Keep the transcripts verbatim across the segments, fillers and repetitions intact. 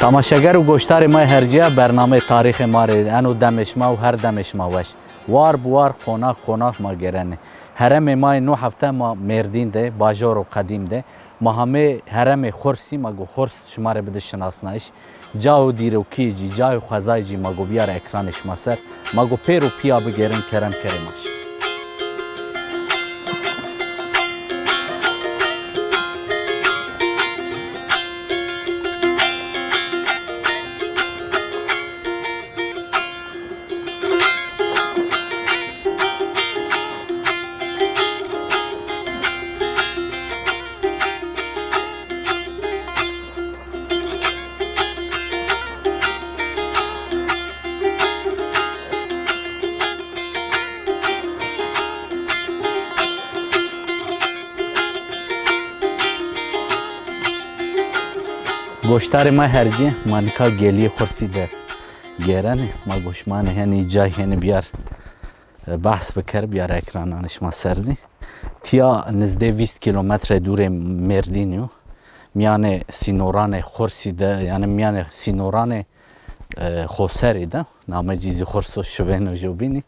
Temaşeger û goşdarê ma yê hercîya, bernameyê tarîxê ma rê eno demê şima û her demê şima weş. War bi war, qonax qonax ma gêrenê. Herêmê ma yê no hefte ma Mêrdîn de, bajaro qedîm de. Ma hamê herêmê Xursî, ma go Xurs şima rê bide şinasnayîş. Ca û dîrokî cî, ca û xwezayê cî ma go biyare ekranê şima ser. Ma go pêro pîya bigêrin, kerem kerê ma şî. Goşdarê ma hercî, ma nika Gelîyê Xursî de gêrenê. Ma goşmanê henî cay henî biyar, e, behs biker, biyar ekrananê şima ser zî. Tiya nizdê vîst kîlometre dûrê Mêrdînî yo. Mîyanê sînoranê Xursî de, yanî mîyanê sînoranê, e, Xoserî de, namê cî zî Xurs o, şibêno jobînî.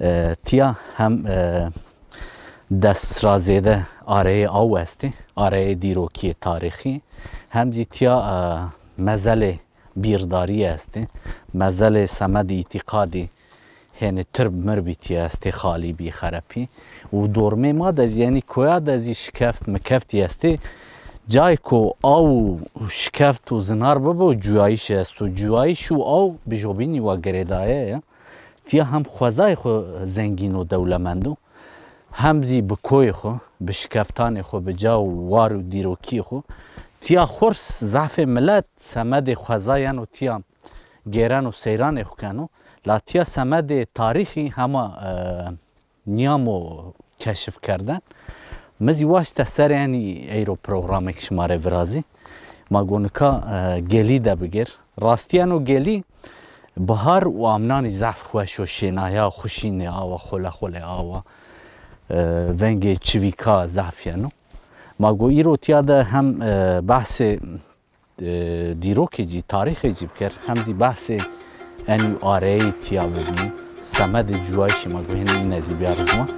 E, tiya hem, e, des ra zêde areyê aw estê, areyê dîrokî yê tarîxî, hem zî tiya, e, mezelê bîrdarî estê, mezelê semedê îtîqadî, hênî tirb mirbî tiya estê, xalî bî, xerepî. Û dormê ma de zî, yanî koya de zî şikeft mikeftî estê. Cayê ku aw û şikeft û zinar bibo, cuyayîş esto. Cuyayîş û aw bi jobînî wa girêdaye ya. Tiya hem xwezayê xwu zengîn û dewlemend o, hem zî bi koyê xwu, bi şikeftanê xwu, bi ca û war û dîrokîyê xwu. Tiya Xurs zafê milet semedê xweza yeno tiya gêreno, seyranê xwu keno. La tiya semedê tarîxî hema, e, nîyamo keşif kerden. Mi zî waşte serê enî eyro programêk şima rê virazî. Ma go nika, e, Gelî de bigêr. Rastî eno Gelî bihar û amnanî zaf weş o, şênaya, xuşînê awa, xole xolê awa, e, vengê çivîka zaf yeno. Ma go îro tiya de hem, e, behsê e, dîrokê cî, tarîxê cî biker, hem zî behsê enî areyê tiya bibî, semedê cuyayîşê ma go hênî îne zî biyarî ziwan.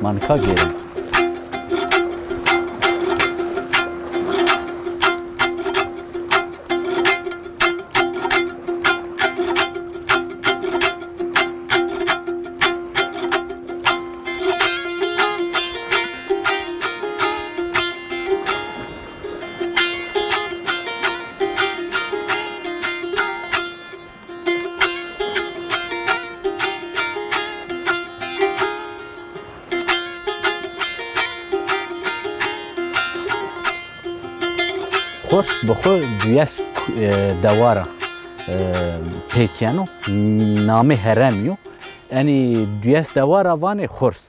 Ma nika gêrîn. Xurs bi xwu duyes, e, dewara, e, pêk yeno. Namê herêmî yo. Enî duyes dewara vanê Xurs.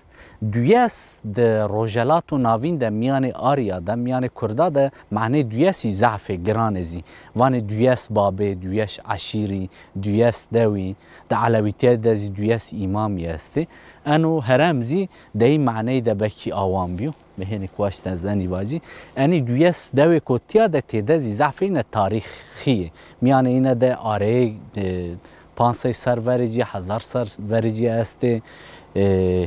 Duyes di Rojhelato Navîn de, mîyanê Arya de, mîyanê Kurda de manê duyesî zafê giran ê zî. Vanê duyes babê, duyes eşîrî, duyes dewî. Di Elewîtîye de zî duyes îmamî estê. Eno herêm zî di ey maneyî de belkî awan bîyo. Mi hênik waşt ez enî vacî. Enî duyes dewêko tîya de têde zî zafê îne tarîxî yê. Mîyanê îne de areyê, e, panc sey serr verê cî, hezar serr verê cî estê. E,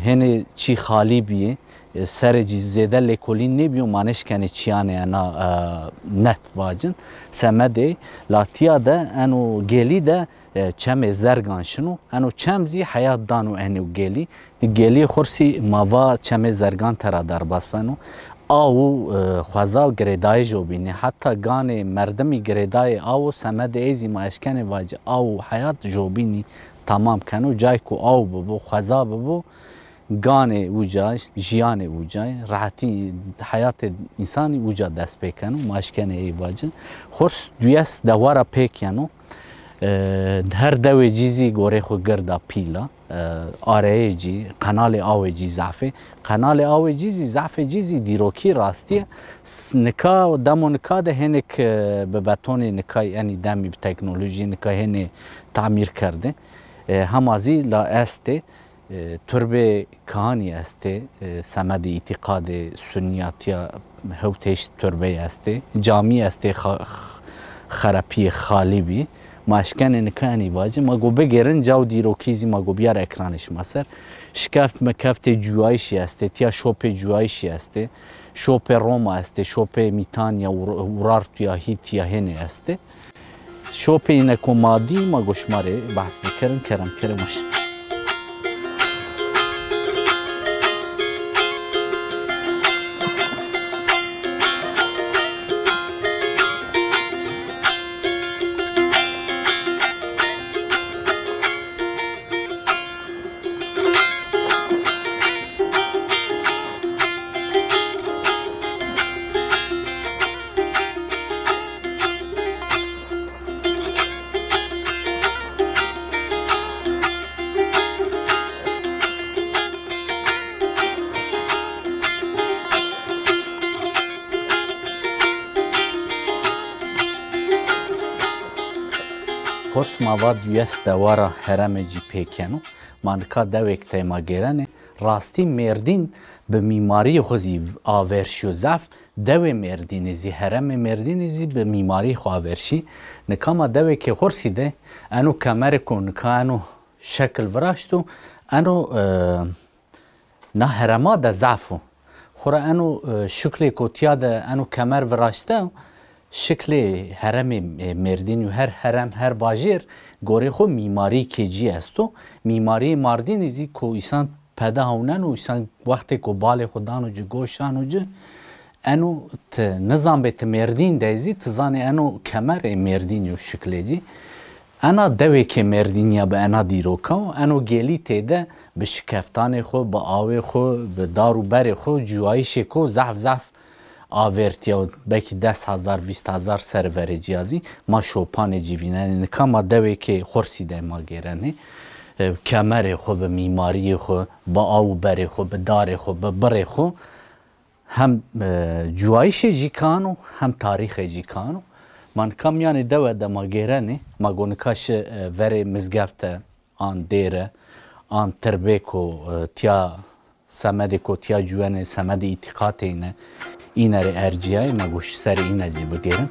hênê çî xalî bîyê. E, serê cî zêde lêkolîn nêbîyo, ma nêşkenê çîyanê ena, e, net vacin. Semedê, la tîya de eno gelî de, e, çemê Zergan şino. Eno çem zî heyat dano enê gelî. Gelî Xursî ma va çemê Zergan tera derbas beno. Aw û, e, xweza girêdayê jobînî. Heta ganê merdimî girêdayê aw û semedê ey zî ma eşkenê vacî aw û heyat jobînî tamam keno. Cayê ku aw bibo, xweza bibo, ganê uca, jiyanê uca, rehetî heyatê însanî uca dest pê keno. Ma eşkenê ey vacin. Xurs duyes dewara pêk yeno. E, her dewê cî zî gorê xwu gird a, pîl a. E, areyê cî, qenalê awê cî zaf ê. Qenalê awê cî zî, zafê cî zî dîrokî rastî ye. S-, nika, demo nika de hênik, e, bi betonê nika, enî demî bi teknolojî nika hênê tamîr kerdê. E, hema zî la estê. E, turbê kihanî estê, e, semedê îtîqadê sunîya tîya hewt heşt turbeyî estê. Camî estê, xa-, x-, xerepîyê xalî bî. Ma eşkenê nika enî vacî, ma go bigêrin, caw dîrokî zî ma go biyar ekranê şima ser. Şikeft mikeftê cuyayîşî estê, tiya şopê cuyayîşî estê, şopê Roma estê, şopê Mîtanya, Ur-, Urartuya, Hîtya hênê estê. Şopê îneko ma dî, ma go şima rê behs bikirin, kerem kerê ma şin. Xors ma va duyes dewara heremê cî pê keno. Ma nika dewêk tey ma gêrenê. Rastî Mêrdîn bi mîmarîyê xo zî aver şîyo zaf. Dewê Mêrdînî zî, heremê Mêrdînî zî bi mîmarîyê xo aver şî. Nika ma dewêkê Xorsî de eno kemerêko nika eno şekil viraşto, eno, e, na herema de zaf o. Xora eno, e, şiklêko tiya de eno kemer viraşte, şiklê heremê, e, Mêrdînî û her herem, her bajêr gorê xo mîmarîkê cî esto. Mîmarîyê Mardînî zî ko îsan pede hawneno, îsan wextêko balê xo dano ci, go şano ci, eno ti nizanbê ti Mêrdîn de zî, ti zanê eno kemer ê Mêrdînî yo şiklê cî. Ena dewêkê Mêrdînî ya bi ena dîroka û eno gêlî têde bi şikeftanê xo, bi awê xo, bi dar û berê xo, cuyayîşêko zaf zaf avertîya, belkî des hezar, vîst hezar serî verê cî ya zî ma şopanê cî vînenê. Nika ma dewêkê Xorsî de ma gêrenê. E, kemerê xo, bi mîmarîyê xo, bi aw û berê xo, bi darê xo, bi birê xo, hem, e, cuyayîşê cî kano, hem tarîxê cî kano. Ma nika mîyanê dewe de ma gêrenê, ma go nika şi, e, verê mizgefte, an dêre, an tirbêko, e, tiya semedêko tiya cuwenê, semedê îtîqatê îne, îne rê ercîyayê, ma go şi serê îne zî bigêrin.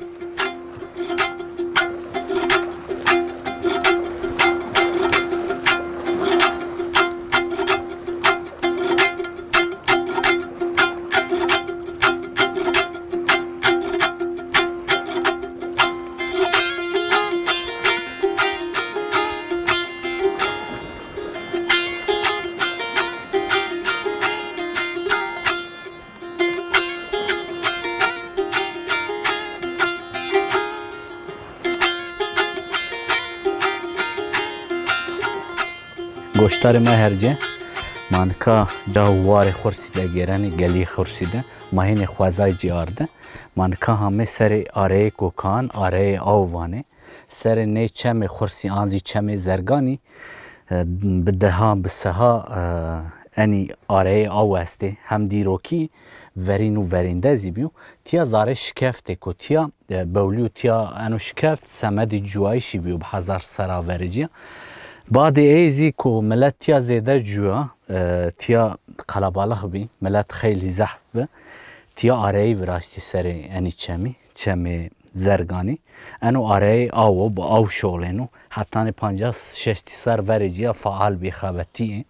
Goştarê ma herce, ma nika ca û warê Xursî de gêrenê, gelî Xursî de. Ma hênê xwezay cî arde. Ma nika hamê serê areyêko kan, areyê aw vanê. Serê nê çemê Xursî an zî çemê Zerganî, e, bi deha, bi seha, e, enî areyê aw estê. Hem dîrokî verîn û verînde zî bîyo. Tiya zerê şikeftêko, tiya, e, bewlîyo, tiya eno şikeft semedê cuyayîşî bîyo bi hezar sera verê cî ya. Badê ey zî ku milet tiya zêde cuya, e, tiya qelebalix bî, milet xeylî zehf bi. Tiya areyî viraştî serê enî çemî, çemê Zerganî. Eno areyê aw o, bi aw şolêno. Hetanê pancas şeştî ser verê cî ya faal bî, xebetîyê.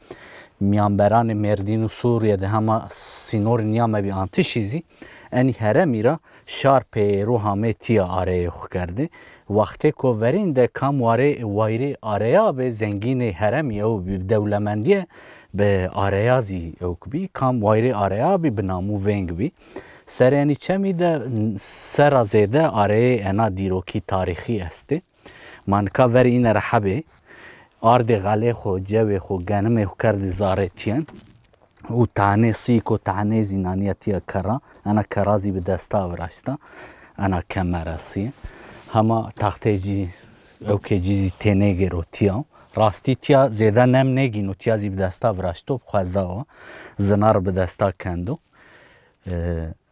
Mîyanberanê Mêrdîn û Sûrîye de hema sînorî nîyamebî antişî zî enî heremî ra şar pêro hamê tiya areyê xo kerdê. Wextêko verîn de kam warê, wayîrê areya bê, zengînê heremî ew bî, dewlemendîye bi areya zî ewk bî, kam wayîrê areya bî bi namû veng bî. Serê enî çemî de sera zêde areyê ena dîrokî tarîxî estê. Ma nika verê îne ra hebê. Ardê xelê xo, cewê xo, genimê xo kerdê zerê tîyen. Û tanê sîko, tanê zî nanîya tîya kera. Ena kera zî bi desta viraşta. Ena kemera sî. Hema taxtê cî, ewkê cî zî tênêgêro tîya. Rastî tîya zêde nem nêgîno, tîya zî bi desta viraşto, bi xweza wa. Zinar bi desta kendo. E,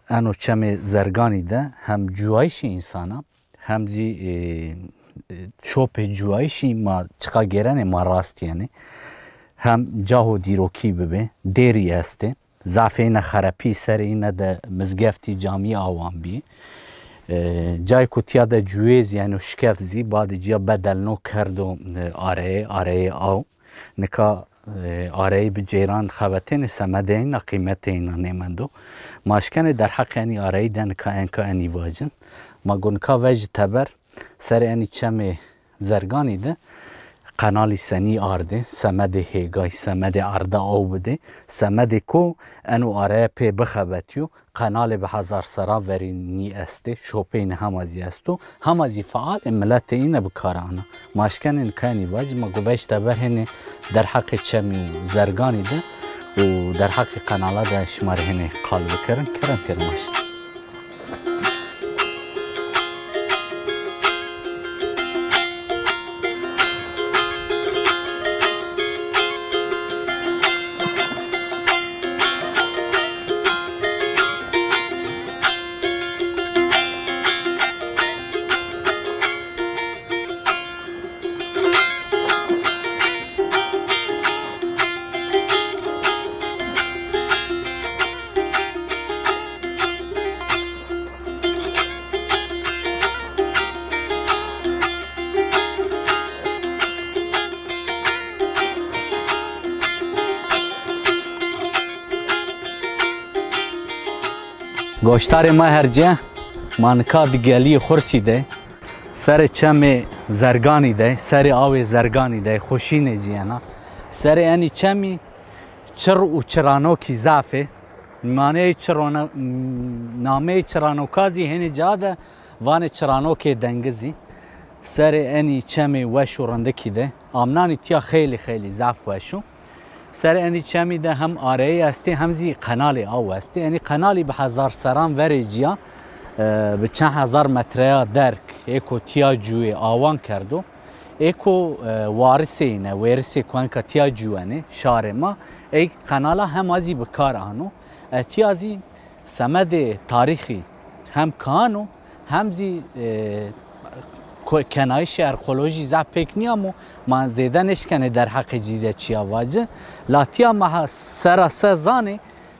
Eno çemê Zerganî de hem cuyayîşê însana, hem zî, e, e, şopê cuyayîşî ma çiqa gêrenê ma rast yenê. Hem caho dîrokî bibê, dêrî estê. Zafê îne xerepî serê îne de mizgeftî, camî awan bî. E, cayê ku tîya de cuwê zî yeno, şikeft zî, badê cîya bedelno kerdo, e, areyê, areyê aw. Nika, e, areyî bi ceyran xebetêne, semedê îna, qîmetê îna nêmendo. Ma eşkenê derheqê enî areyî de nika enka enî vacin. Ma go nika vejî teber, serê enî çemê Zerganî de qenalî senî ardê, semedê hêgay, semedê arda aw bidê, semedê ku eno areye pê bixebetîyo, qenalê bi hezar serran verî nî estê, şopeyî nî hema zî esto, hema zî fealê miletê îne bi kar ana. Ma eşkenê nika enî vacî, ma go vejî teber hênê derheqê çemî Zerganî de û derheqê qenala de şima rê hênê qal bikirin, kerem kerem aşt. Goştarê ma herce, ma nika di gelîyê Xursî de, serê çemê Zerganî de, serê awê Zerganî de, xuşînê cî yena. Serê enî çemî çir û çiranokî zaf ê. Maneyê çirona-, nameyê çiranoka zî hênê ca de vanê çiranokê dengizî. Serê enî çemê weş û rindikî de. Amnanî tîya xeylî xeylî zaf weş o. Serê enî çemî de hem areyî estê hem zî qenalê aw estê. Enî qenalî bi hezar serran verê cîya, e, bi çend hezar metreya derg ê ku tîya cuwê awan kerdo. Ê ku, e, warisê îne, wêrisê ku enka tîya cuwenê, şarê ma, ey qenala hema zî bi kar ano. E, tîya zî semedê tarîxî hem kan o, hem zî, e, ko-, kenayişê arkeolojî zaf pêk nîyamo, ma zêde nêşkenê derheqê cî de çîya vacî. La tîya ma ha-, sera se zanê,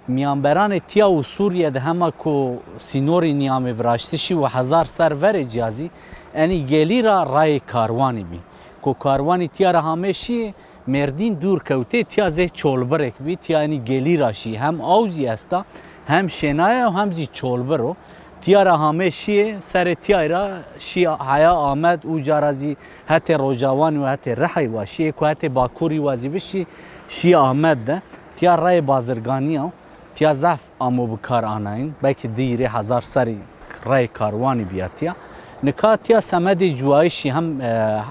mîyanberanê tîya û Sûrîye de hema ku sînorî nîyamê viraştişî û hezar ser verê cîya zî enî gelî ra rayê karwanî bî. Ku karwanî tîya ra hamê şîyê, Mêrdîn dûr kewtê, tîya zê çolbirêk bî, tîya enî gelî ra şî. Hem aw zî esta, hem şênaye û hem zî çolbir o. Tîya ra hamê şîyê, serê tîyay ra şî heya Amed, uca ra zî hetê Rocawanî û hetê Rihayî wa şîyê, ku hetê Bakurî wa zî bişî, şî Amed de. Tîya rayê bazirganî ya. Tîya zaf amo bi kar anayîn. Belkî di hîrê hezar serî reyê karwanî bîya tîya. Nika tîya semedê cuwayîşî hem, e,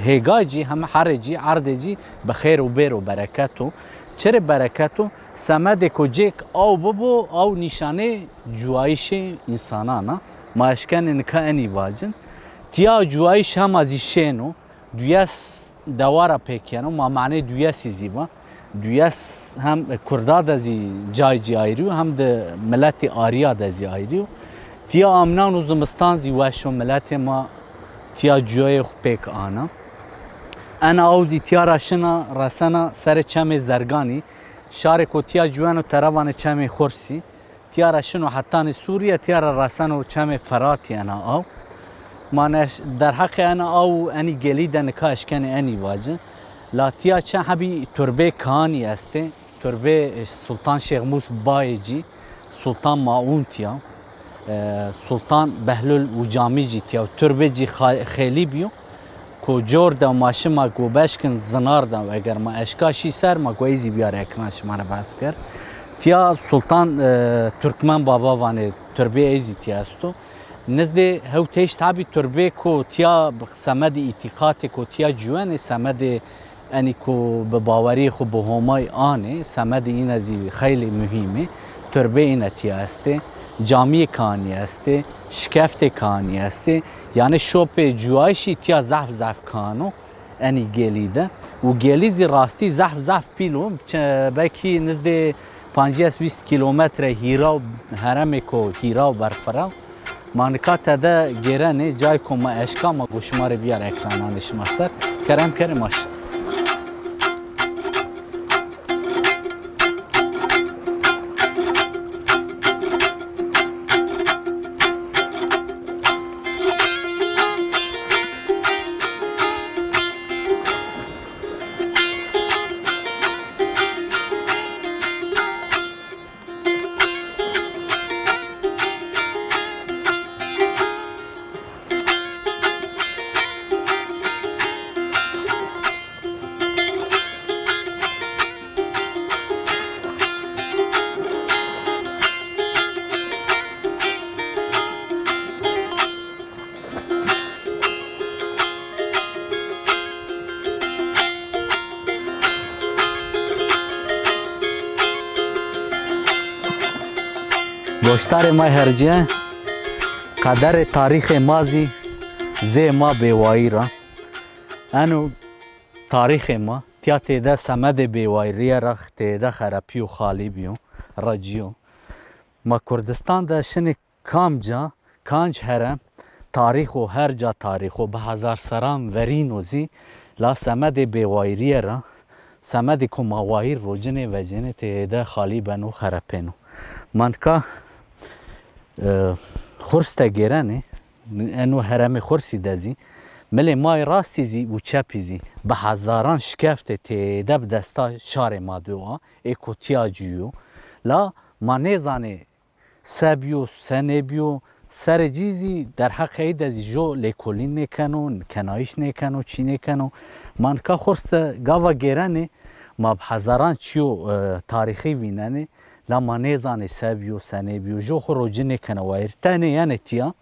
hêgay cî, hem herê cî, erdê cî bi xêr û bêr o, bereket o. Çirê bereket o? Semedê ku cêk aw bibo, aw nîşanê cuwayîşê însanan a. Ma eşkenê nika enî vacin. Tîya cuwayîş hema zî şên o. Duyes dewa ra pêk yeno, ma manê duyesî zî va. Duyes hem kurda de zî cay cî ayrî yo, hem de miletê arya de zî ayrî yo. Tîya amnan û zimistan zî weş o, miletê ma tîya cuyayê xwu pêk ana. Ena aw zî tîya ra şina resena serê çemê Zerganî. Şarê ku tîya cuweno tera vanê çemê Xursî. Tîya ra şino hetanê Sûrîye, tîya ra reseno çemê Feratî ena aw. Ma ne derheqê ena aw û enî gelî de nika eşkenê enî vaci. La tîya çend hebî turbê kahanî estê. Turbê Sultan Şêxmûs Bayê cî, Sultan Maûn tîya, e, Sultan Behlul Ucamî cî tîya. Turbê cî xa-, xêlî bîyo. Ku cor de ma şima ku beşkin zinar de, eger ma eşka şî ser, ma ku ey zî biyar ekran şima re behs biker. Tiya Sultan, e, Turkmen Baba vanê, turbê ey zî tiya esto. Nizdê hewt heşt habî turbê ku tiya semedê îtîqatê ku tiya ciwenê, semedê enî ku bi baweriyê xwu bi Homay anê, semedê îne zî xeylê muhîm ê. Turbê îne tiya estê, camiyê kanî estê, şikeftê kanî estê. Yanî şopê cuwayişî tiya zaf zaf kan o. Enî gelî de. Û gelî zî rastî zaf zaf pîl o. Çe-, belkî nizdê pancî es vîst kîlometre hîra û heremêko hîra û berfira. Ma nika tede gêrenê, cayko ma eşka ma go şima rê biyar ekrananê şima ser. Kerem kerê ma şi. Goştarê ma hercîye, qederê tarîxê ma zî zê ma bêwayîr a. Eno tarîxê ma, tîya têde semedê bêwayîrîye ra têde xerepîyo, xalî bîyo, recîyo. Ma Kurdistan de şinê kamca, kanc herem, tarîx o, her ca tarîx o, bi hezar seran verîn o zî, la semedê bêwayîrîye ra, semedê ku ma wayîr rocinê vecenê têde xalî beno, xerepêno. Ma nika, e, Xurs de gêrenê, eno heremê Xursî de zî, milê ma yê rastî zî û çepî zî, bi hezaran şikeftê têde bi desta şarê ma de wa, ê ku tîya cû yo. La ma nêzanê se bîyo, senê bîyo, serê cî zî derheqê ey de zî jo lêkolîn nêkeno, kenayîş nêkeno, çî nêkeno. Ma nika Xurs de gava gêrenê, ma bi hezaran çîyo, e, tarîxî vînenê, la ma nêzanê se bîyo, senê bîyo, jo xwu rocî nêkeno wayîr. Tenê yenê tîya.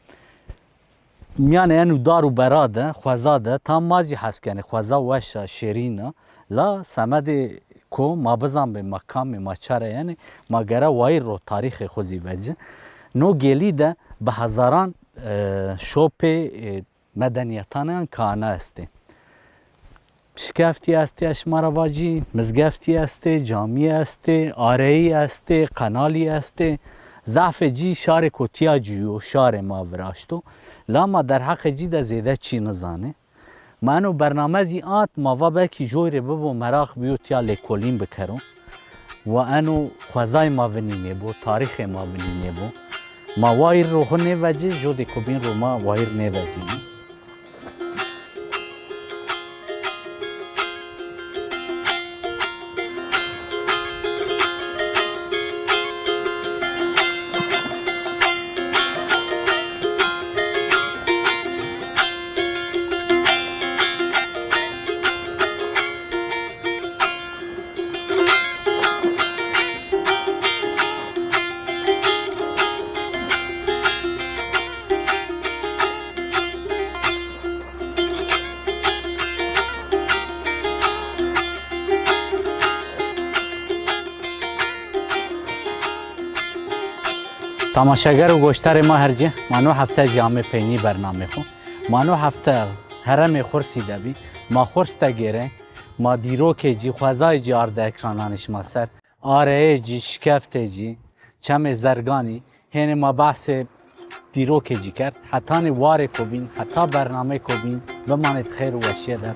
Mîyanê eno dar û bera de, xweza de, tam ma zî hes kenê, xweza weş a, şêrîn a. La semedê ku ma bizanbê ma kam ê, ma ça ra yenê, ma gere wayîr ro tarîxê xwu zî vecî. No gelî de bi hezaran, e, şopê, e, medenîyetan yan kane estê. Şikeftî estê, ez şima ra vacî, mizgeftî estê, camî estê, areyî estê, qenalî estê. Zafê cî şarêko tîya cû yo, şarê ma viraşto. La ma derheqê cî de zêde çî nizanê. Ma eno bername zî ant, ma va belkî joy rê bibo, meraq bîyo tîya lêkolîn bikero. Wa eno xwezayê ma vinî nêbo, tarîxê ma vinî nêbo. Ma wayîr ro xwu nêvecê, jodê ku bîn ro ma wayîr nêvecînê. Temaşeger û goştarê ma hercî, ma no hefte zî amê peynî bernamê xwu. Ma no hefte heremê Xursî de bî. Ma Xurs de gêrê, ma dîrokê cî, xwezayê cî arde ekrananê şima ser. Areyê cî, şikeftê cî, çemê Zerganî, hênê ma behsê dîrokê cî kerd. Hetanê warê ku bîn, heta bernamê ku bîn, bimanê bi xêr û weşîye de.